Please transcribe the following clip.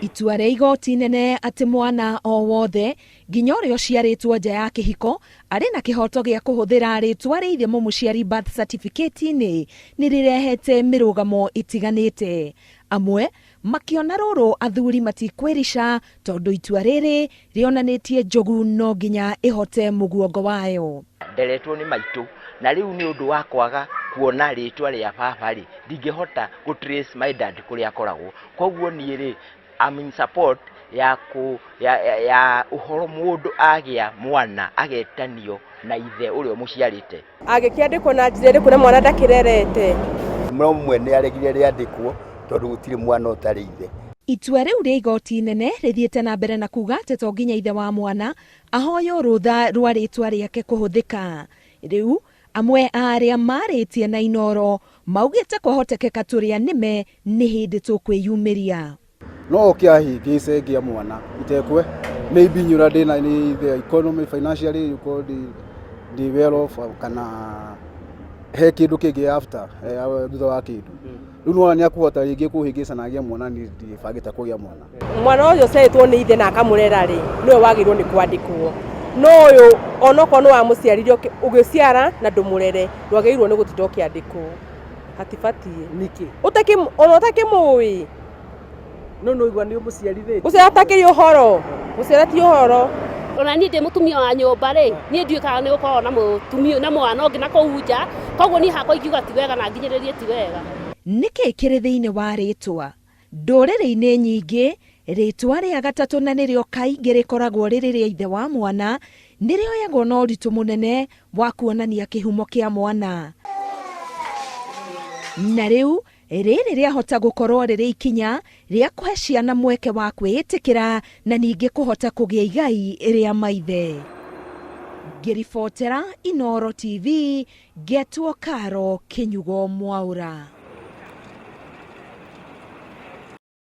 Itua rĩa igoti inene atĩ mwana o wothe nginya ũrĩa ũciarĩtwo nja ya kĩhiko arĩ na kĩhoto gĩa kũhũthĩra rĩtwa rĩa ithe mũmũciari birth certificate-inĩ nĩ rĩrehete mĩrũgamo ĩtiganĩte. Amwe makĩona rũrũ athuri matikwĩrica tondũ itua rĩrĩ rĩonanĩtie njogu no nginya ĩhote mũguongo wayo. Nderetwo nĩ maitũ na rĩu nĩ ũndũ wa kwaga kuona rĩtwa rĩa baba rĩ, ndingĩhota gũ trace my dad kũrĩa akoragwo. Koguo niĩ rĩ, I'm in support ya kũ ya, ya, ya ũhoro mũndũ agĩa mwana agetanio na ithe ũrĩa ũmũciarĩte. Agĩkĩandĩkwo na njĩra ĩrĩkũ na mwana ndakĩrerete? No mwene aregire rĩandĩkwo tondũ gũtirĩ mwana ũtarĩ ithe. Itua rĩu rĩa igoti inene rĩthiĩte na mbere na kuga atĩ to nginya ithe wa mwana ahoywo rũtha rwa rĩtwa rĩake kũhũthĩka. Rĩu amwe a arĩa marĩtie na Inooro maugĩte kwahotekeka tũrĩa nĩme nĩ hĩndĩ tũkwĩyumĩria. No oke ahĩngĩce ngĩa mwana itekwe maybe nyura ndĩna nĩ the economy financially ukorwo ndi well off kana he kĩndũ kĩngĩ after thutha wa kĩndũ rĩu nĩwona nĩ akũhota rĩngĩ kũhĩngĩca na agĩe mwana niĩ ndibangĩte kũgĩa mwana. Mwana ũyũ ũciarĩtwo nĩ ithe na akamũrera rĩ, nĩwe wagĩrĩirwo nĩ kwandĩkwo. No ũyũ onokorwo nĩ wamũciarire ũgĩciara na ndũmũrere, ndwagĩrĩirwo nĩ gũtinda ũkĩandĩkwo. Hatibatiĩ. Nĩkĩ? Ona ũtakĩmũĩ. No nĩ ũigua nĩ ũmũciarithĩtie. Gũciara atakĩrĩ ũhoro. Gũciara ti ũhoro. Ona niĩ ndĩ mũtumia wa nyũmba rĩ, niĩ ndiũĩ kana nĩ gũkoragwo na mũtumia na mwana ũngĩ na kũu nja, koguo niĩ hakwa ingiuga ti wega na nginyĩrĩrie ti wega. Nĩkĩ kĩrĩ thĩinĩ wa rĩtwa? Ndũrĩrĩ-inĩ nyingĩ, rĩtwa rĩa gatatũ na nĩrĩo kaingĩ rĩkoragwo rĩrĩ rĩa ithe wa mwana, nĩ rĩoyagwo na ũritũ mũnene wa kuonania kĩhumo kĩa mwana. Na rĩu rĩrĩ rĩahota gũkorwo rĩrĩ ikinya rĩa kũhe ciana mweke wa kwĩĩtĩkĩra na ningĩ kũhota kũgĩa igai rĩa maithe. Ngĩribotera Inooro TV, ngetwo Karo Kĩnyugo Mwaũra.